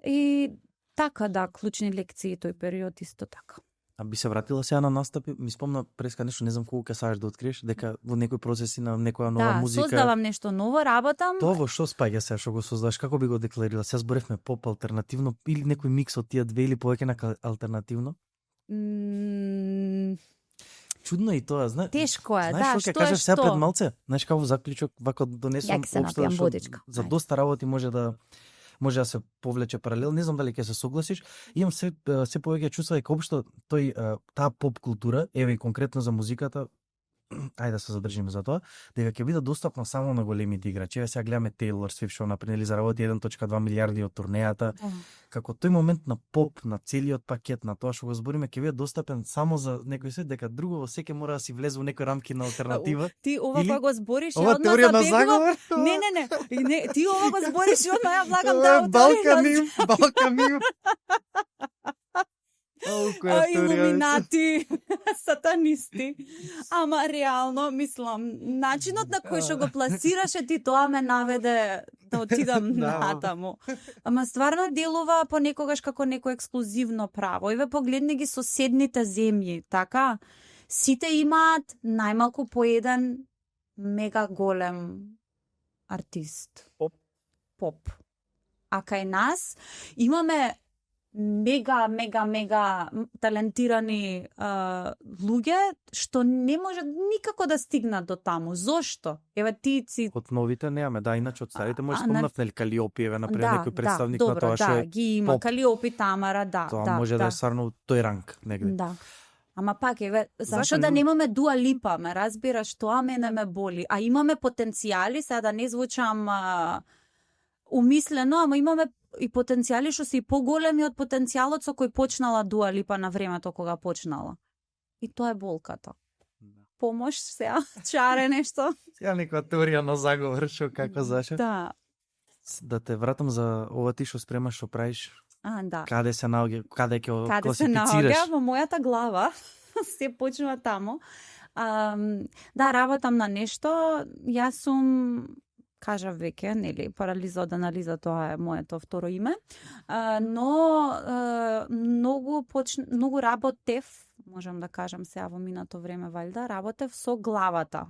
И така, да, клучни лекции тој период исто така. А би се вратила сега на настапи? Ми спомна преска нешто, не знам колку ќе сакаш да откриеш, дека во некои процеси на некоја нова Да, музика. создавам нешто ново, работам. Тоа во што спаѓа сега што го создаваш? Како би го декларирала? Сега зборевме поп алтернативно или некој микс од тие две или повеќе на алтернативно? Чудно е и тоа, Тешко е, знаеш да, што ќе што е кажеш сега што? пред малце? Знаеш како во заклучок вако донесувам Ја ќе се напијам што водичка. за Ајде. доста работи може да се повлече паралел, не знам дали ќе се согласиш. Имам се повеќе чувства дека општо таа поп култура, еве и конкретно за музиката, ајде да се задржиме за тоа, дека ќе биде достапна само на големите играчи. Еве сега гледаме Taylor Swift што например заработи 1.2 милиарди од турнејата. Како тој момент на поп, на целиот пакет, на тоа што го збориме, ќе биде достапен само за некој свет, дека друго во секој мора да си влезе во некои рамки на алтернатива. Ти ова Или- кога го збориш, Ова ја одма теорија на забегувам. заговор. Не, ти ова го збориш и одма ја влагам Ова да е Балканим. Колку е теорија. Илуминати. сатанисти. Ама реално, мислам, начинот на кој што го пласираше ти тоа ме наведе да отидам натаму. Ама стварно делува понекогаш како некој ексклузивно право. Еве погледни ги соседните земји, така? Сите имаат најмалку по еден мега голем артист. Поп. А кај нас имаме мега талентирани луѓе што не можат никако да стигнат до таму. Зошто? Еве ти си Од новите немаме, да, иначе од старите може спомнав нели Калиопи, еве например некој представник добро, на тоа што е ги има поп. Калиопи, Тамара, Тоа може да е стварно тој ранг негде. Да. Ама пак, еве, зашо да немаме Дуа Липа, ме разбираш, тоа мене ме боли. А имаме потенцијали, сега да не звучам умислено, ама имаме и потенцијали што се и поголеми од потенцијалот со кој почнала Дуа Липа на времето кога почнала. И тоа е болката. Помош сега, чаре нешто. Сега некоја теорија на заговор, што како зашо? Да. Да те вратам за ова ти што спремаш, што правиш. Да. Каде се наоѓа, каде ќе Каде се класифицираш? наоѓа во мојата глава, се почнува таму. Да, работам на нешто. Јас сум, кажав веќе, нели, парализа од анализа, тоа е моето второ име. Но многу работев, можам да кажам сега во минато време валјда, работев со главата.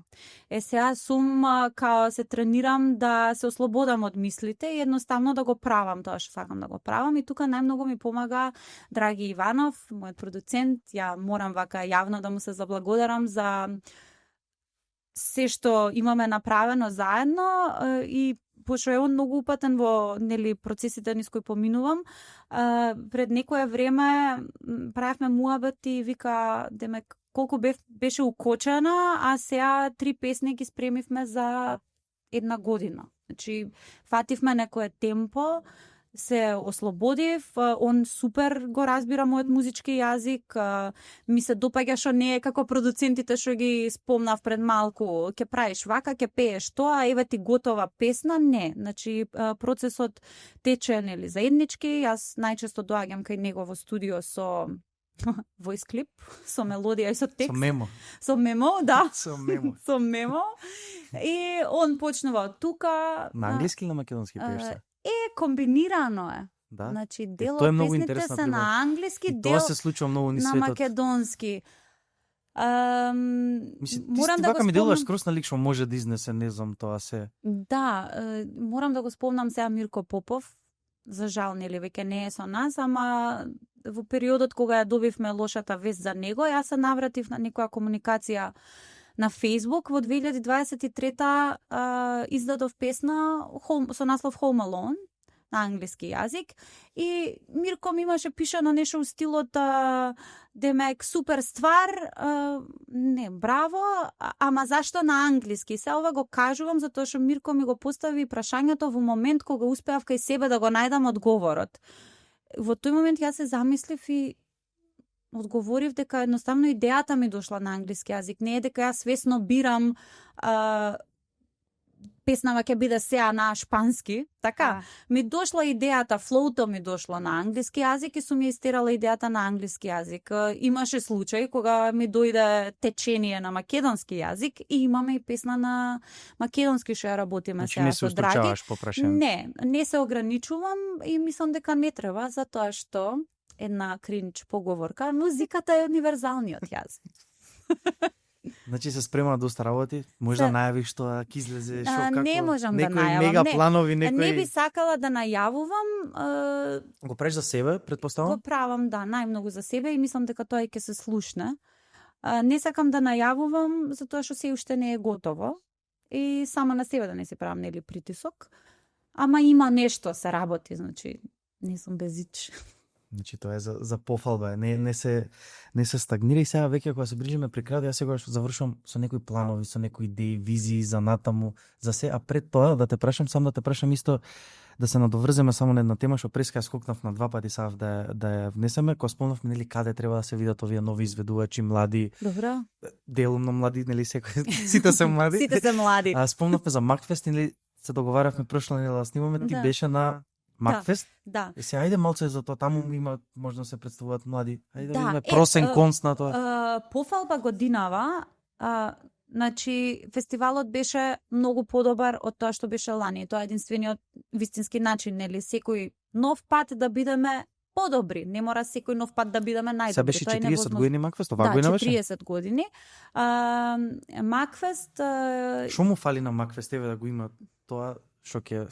Сега сум као се тренирам да се ослободам од мислите и едноставно да го правам тоа што сакам да го правам, и тука најмногу ми помага Драги Иванов, мојот продуцент. Ја морам вака јавно да му се заблагодарам за се што имаме направено заедно, и пошто е он многу упатен во нели процесите низ кои поминувам. Пред некое време правевме муабет и вика демек колку беше укочена, а сега 3 песни ги спремивме за 1 година. Значи фативме некое темпо, се ослободив, он супер го разбира мојот музички јазик, ми се допаѓа што не е како продуцентите што ги спомнав пред малку, ќе правиш вака, ќе пееш тоа, еве ти готова песна, не. Значи процесот тече нели заеднички, јас најчесто доаѓам кај него во студио со voice клип, со мелодија и со текст. Со мемо, да. Со мемо. И он почнува од тука. На англиски или на македонски пееш се? Комбинирано е. Да. Значи, дел тоа е од многу песните интересно се на англиски, дел тоа се случува многу низ на светот. македонски. Морам да вака ми делуваш скрос на лик што може да изнесе, не знам тоа се. Да, морам да го спомнам сега Мирко Попов. За жал, нели веќе не е со нас, ама во периодот кога ја добивме лошата вест за него, јас се навратив на некоја комуникација на Facebook. Во 2023 издадов песна со наслов Home Alone на англиски јазик, и Мирко ми имаше пишано нешто у стилот демек супер ствар, не, браво, ама зашто на англиски? Се ова го кажувам затоа што Мирко ми го постави прашањето во момент кога успеав кај себе да го најдам одговорот. Во тој момент јас се замислив и одговорив дека едноставно идејата ми дошла на англиски јазик. Не е дека јас свесно бирам песнава ќе биде сега на шпански, така? Ми дошла идејата, флоуто ми дошло на англиски јазик и сум ја истерала идејата на англиски јазик. Имаше случај кога ми дојде течение на македонски јазик и имаме и песна на македонски што ја работиме сега со Драги. Не се устучаваш по прашање? Не се ограничувам и мислам дека не треба, затоа што една кринч поговорка, музиката е универзалниот јазик. Значи се спрема доста работи, може да најавиш што ќе излезе, што како. Не можам да најавам. Некои мега планови, некои. Не би сакала да најавувам. Го правиш за себе, претпоставам? Го правам, да, најмногу за себе и мислам дека тоа ќе се слушне. Не сакам да најавувам затоа што се уште не е готово и само на себе да не се правам нели притисок. Ама има нешто се работи, значи не сум безич. Значи тоа е за пофалба, не се стагнира. И сега веќе кога се ближиме при крајот, јас сегогаш завршувам со некои планови, со некои идеи, визии за натаму, за се, а пред тоа да те прашам исто, да се надоврземе само на една тема што преска скокнав на 2 пати сав да ја внесеме, кога спомнавме нели каде треба да се видат овие нови изведувачи млади. Добро. Делумно млади, нели секој сите се млади. Сите се млади. Спомнавме за Макфест, нели се договаравме прошла недела да снимаме, ти беше на Макфест? Да. Се ајде малце за тоа, таму има можда се представуваат млади. Ајде да Да, видиме просен конст на тоа. Пофалба годинава, значи фестивалот беше многу подобар од тоа што беше лани. Тоа е единствениот вистински начин, нели, секој нов пат да бидеме подобри. Не мора секој нов пат да бидеме најдобри. Се беше Тоа е 40 невозможно. години Макфест, оваа година беше? 40 години. Макфест Што му фали на Макфест еве да го има тоа што ќе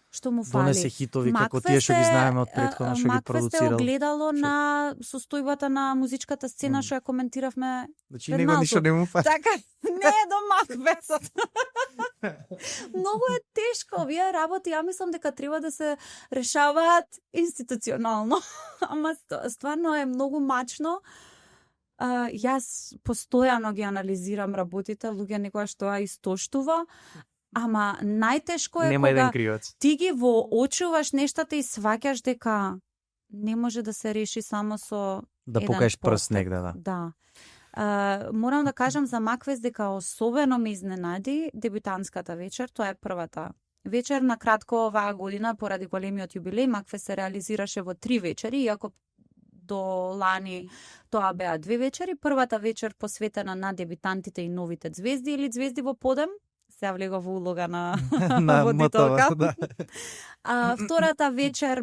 што му фали? донесе хитови како тие што ги знаеме од претходно што ги Макфест е продуцирал. огледало на состојбата на музичката сцена што ја коментиравме. Значи пред него малку. ништо не му фали. Така, не е до Макфестот. Многу е тешко, овие работи, ја мислам дека треба да се решаваат институционално. Ама стварно е многу мачно. Јас постојано ги анализирам работите, луѓе некоја што ја истоштува, ама најтешко е Нема еден кога кривец. ти ги воочуваш нештата и сваќаш дека не може да се реши само со Да еден покажеш прст потек. негде, да. Да. Морам да кажам за Макфест дека особено ме изненади дебютантската вечер, тоа е првата вечер. На кратко оваа година поради големиот јубилеј Макфест се реализираше во 3 вечери, иако до лани тоа беа 2 вечери. Првата вечер посветена на дебютантите и новите звезди или звезди во подем. Се влегов во улога на На водителка. мотава, да. Втората вечер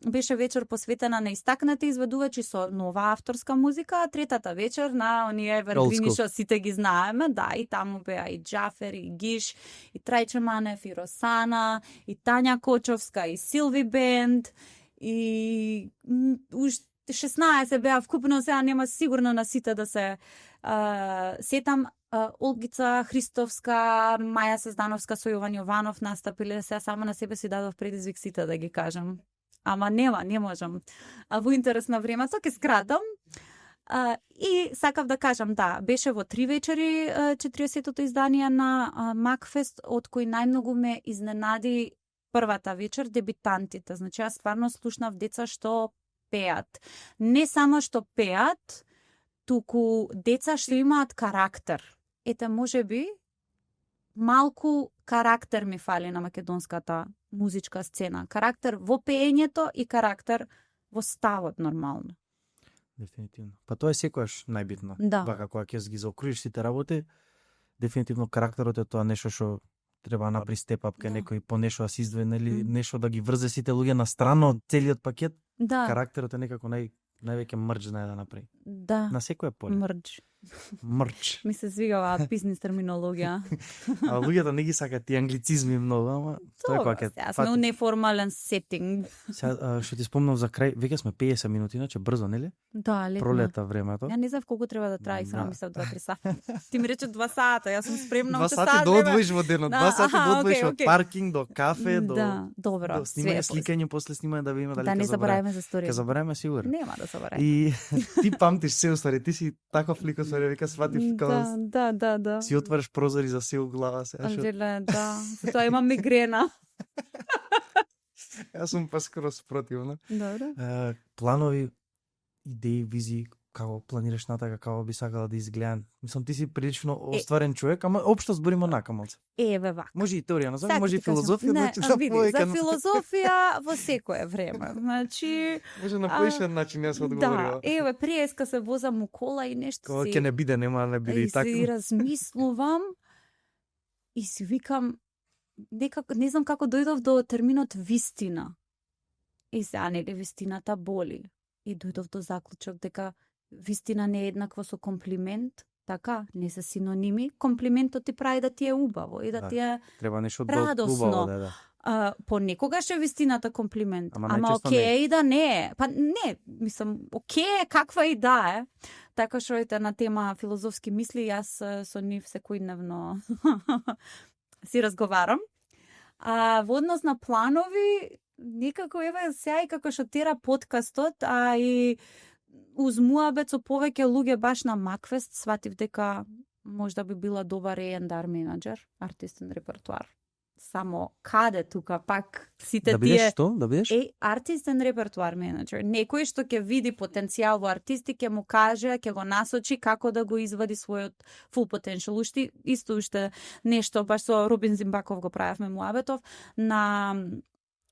беше вечер посветена на истакнати изведувачи со нова авторска музика, а третата вечер на оние евергрини Old school. што сите ги знаеме, да, и таму беа и Џафер, и Гиш, и Трајче Манев, и Росана, и Тања Кочовска, и Силви Бенд, и уште 16 беа вкупно, сега нема сигурно на сите да се сетам. Олгица Христовска, Маја Сездановска со Јован Јованов настапиле, сега само на себе си дадов предизвик сите да ги кажам. Ама не можам. Во интерес на времето ќе скратам. И сакав да кажам, да, беше во 3 вечери 40-тото издание на Макфест, од кои најмногу ме изненади првата вечер дебютантите. Значи, јас стварно слушнав деца што пеат. Не само што пеат, туку деца што имаат карактер. Ете, може би, малку карактер ми фали на македонската музичка сцена. Карактер во пеењето и карактер во ставот нормално. Дефинитивно. Па тоа е секогаш најбитно. Да. Вака кога ќе ги заокружиш сите работи, дефинитивно карактерот е тоа нешто што треба направи степ ап кај Да. некој по нешто да се издвои, нели, нешто да ги врзе сите луѓе на страна од целиот пакет. Да, Карактерот е некако највеќе мрџ знае да направи. да, На секој поле. мрџ. Мрџ. Ми се свига оваа бизнес терминологија. А луѓето не ги сакаат тие англицизми многу, ама тоа е кога ќе Сега сме у неформален сетинг. Сега што ти спомнав за крај, веќе сме 50 минути, иначе брзо, нели? Да, летно. Пролета времето. Ја не знам колку треба да трае, само Да. мислам 2-3 сата. Ти ми рече 2 сата, јас сум спремна 2 уште сати сат да време. одвоиш во денот, Да, 2 сати аха, да одвоиш окей, од окей. паркинг до кафе, до Да, добро, до све снимање, е сликање, после снимање да видиме дали Да ќе не забораваме забораваме. за сторија. Ќе забораваме сигурно. Нема да забораваме. И ти памтиш се уствари, ти си таков лик уствари, века сватив кога Да. си отвараш прозори за се у глава се. Анджеле, да. Затоа имам мигрена. Јас сум па скроз спротивно. Добро. Планови, идеи, визии, како планираш натака, како би сакала да изгледа? Мислам, ти си прилично остварен човек, ама општо збориме онака малце. Еве вака. Може и теорија, назови, Сакам може и ти кажам, филозофија, не, значи да види, повеќе. за филозофија во секое време. Значи, Може на поишен начин јас да, одговорила. еве преска се возам у кола и нешто Кога си ќе не биде, нема да не биде и и така. си размислувам и си викам некако не знам како дојдов до терминот вистина. И сега нели вистината боли. И дојдов до заклучок дека вистина не е еднакво со комплимент, така, не се синоними. Комплиментот ти прави да ти е убаво и да Да. ти е Треба нешто радосно. убаво, да. понекогаш е вистината комплимент, Ама ама најчесто окей не е. и да не е. Па не, мислам, окей е каква и да е. Така што ете на тема филозофски мисли, јас со нив секојдневно си разговарам. А во однос на планови, некако еве сега и како што тера подкастот, а и уз муабет со повеќе луѓе баш на Макфест, сватив дека можда би била добар A&R менаџер, артистен репертуар. Само каде тука пак сите Да бидеш тие што? Да бидеш? артистен репертуар менеджер. Некој што ќе види потенцијал во артисти, ќе му каже, ќе го насочи како да го извади својот full potential. Уште нешто, баш со Рубин Зимбаков го правевме муабетов, на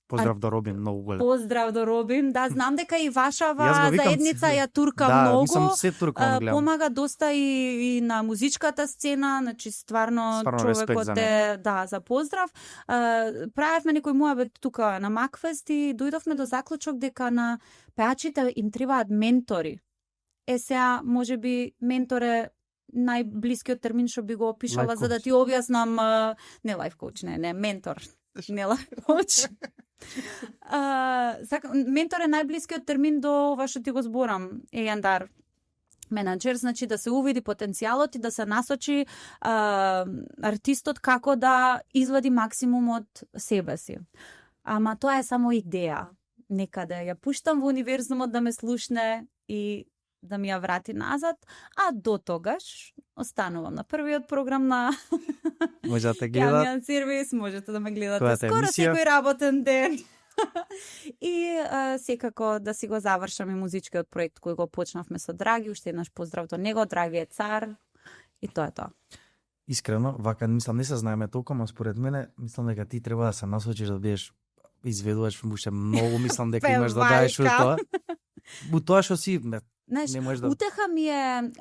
Поздрав до Робин, многу голем. Поздрав до Робин. Да, знам дека и Јас вашава го викам заедница ја турка да, многу. мислам се туркам гледам. Помага доста и на музичката сцена, значи стварно респект човекот за е за поздрав. Правевме некој муабет тука на Макфест и дојдовме до заклучок дека на пеачите им требаат ментори. Сега можеби ментор е најблискиот термин што би го опишала Life за да coach. ти објаснам, не лайф коуч, не, ментор. Не лайф коуч. Ментор е најблискиот термин до ова што ти го зборам, Ејандар. Менаџер, значи да се увиди потенцијалот и да се насочи артистот како да извади максимум од себе си. Ама тоа е само идеја. Некаде ја пуштам во универзумот да ме слушне и да ми ја врати назад, а до тогаш останувам на првиот програм на Може да те гледат. Јавниот сервис, можете да ме гледате Којата скоро емисија? секој работен ден. И секако да си го завршаме музичкиот проект кој го почнавме со Драги, уште еднаш поздрав до него, Драги е цар. И тоа е тоа. Искрено, вака мислам не се знаеме толку, но според мене мислам дека ти треба да се насочиш да бидеш изведувач, уште многу мислам дека имаш да даеш во тоа. Во тоа што си Знаеш, не можеш да утеха ми е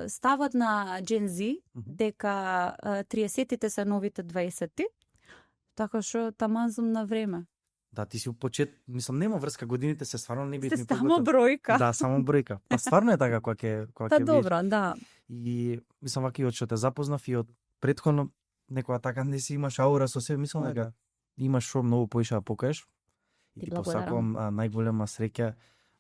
ставот на Gen Z, дека 30-тите се новите 20-ти, така што таман сум на време. Да, ти си почет, мислам нема врска, годините се стварно не битни. Сте само бројка. Да, само бројка. Па стварно е така кога ќе Та добро, да. И мислам вака и од што те запознав и од претходно некоја така не си имаш аура со себе, мислам дека имаш што многу поише да покажеш. И Ти ти благодарам. посакувам најголема среќа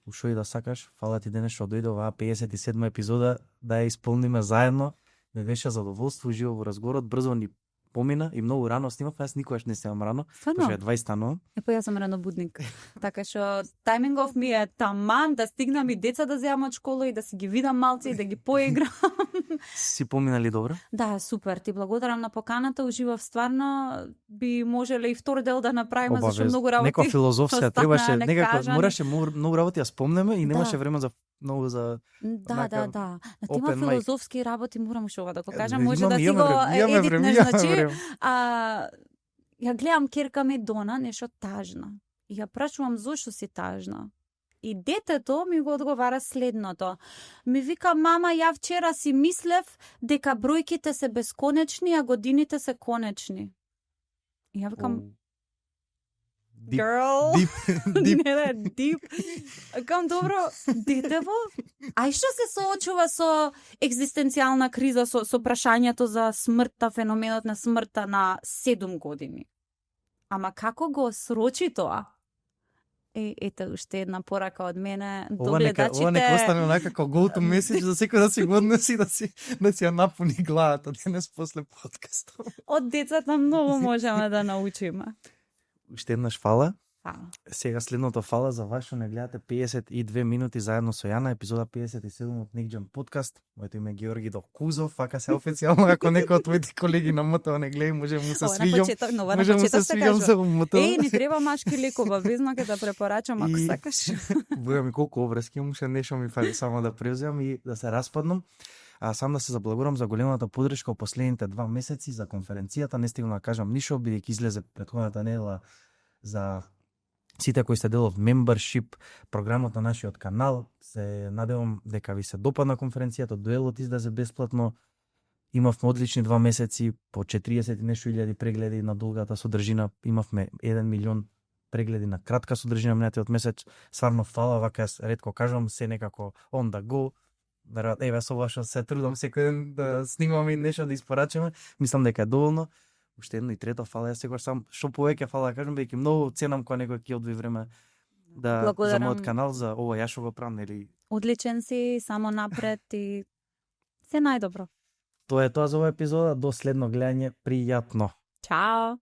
у што и да сакаш. Фала ти денес што дојде оваа 57 епизода да ја исполниме заедно. Ме беше задоволство уживо во разговорот, брзо ни помина и многу рано снимав, јас никогаш не снимам рано, Стварно? пошто е 20 станува. Епа јас сум ранобудник. Така што тајмингов ми е таман да стигнам и деца да земам од школа и да си ги видам малци и да ги поиграм. Си поминали добро? Да, супер. Ти благодарам на поканата, уживав стварно. Би можеле и втор дел да направиме, зашто многу работи. Некоја филозофска остана требаше, некако некажани. мораше многу работи ја спомнеме и немаше Да. време за многу за Да. На тема open mic. филозофски работи морам уште ова да го кажам, Имаме- може да си имаме го време, имаме време, едитнеш, имаме значи, време. ја гледам керка ми Дона нешто тажна. И ја прашувам зошто си тажна. И детето ми го одговара следното. Ми вика, мама, ја вчера си мислев дека бројките се бесконечни, а годините се конечни. И ја викам, Дип, girl, дип, дип. не, дип. Кам добро, детево, ај што се соочува со екзистенцијална криза, со прашањето за смртта, феноменот на смртта на 7 години. Ама како го срочи тоа? Ете, уште една порака од мене до Ова нека гледачите. остане онака како go to message за секој да си го однеси да си ја напуни главата денес после подкастот. Од децата многу можеме да научиме. Уште еднаш фала. Фала. Сега следното фала за вас што не гледате 52 минути заедно со Јана, епизода 57 од Next Gen подкаст. Моето име е Георги Докузов, вака се официјално ако некој од твоите колеги на МТО не гледа, може му се Ова на свиѓам. почеток, но ова на Може му се почеток се свиѓам кажува. за МТО. Ни треба машки лекова, везно ќе да препорачам ако И- сакаш. Бога ми колку обврски имам, уште нешто ми фали само да превземам и да се распаднам. А сам да се заблагодарам за големата поддршка во последните 2 месеци за конференцијата. Не стигнам да кажам ништо, бидејќи излезе претходната недела за сите кои сте дел од membership програмот на нашиот канал. Се надевам дека ви се допадна конференцијата, дуелот излезе бесплатно. Имавме одлични 2 месеци, по 40 и нешто илјади прегледи на долгата содржина, имавме 1 милион прегледи на кратка содржина минатиот месец. Стварно фала, вака јас ретко кажам, се некако on the go. Еве со ова што се трудам секој ден да снимаме и нешто да испорачаме, мислам дека е доволно. Уште едно и трето фала, јас секогаш сам што повеќе фала да кажам, бидејќи многу ценам кога некој ќе одвои време да за Благодарам. мојот канал, за ова ја што го правам, нели. Одличен си, само напред и се најдобро. Тоа е тоа за оваа епизода, до следно гледање, пријатно. Чао!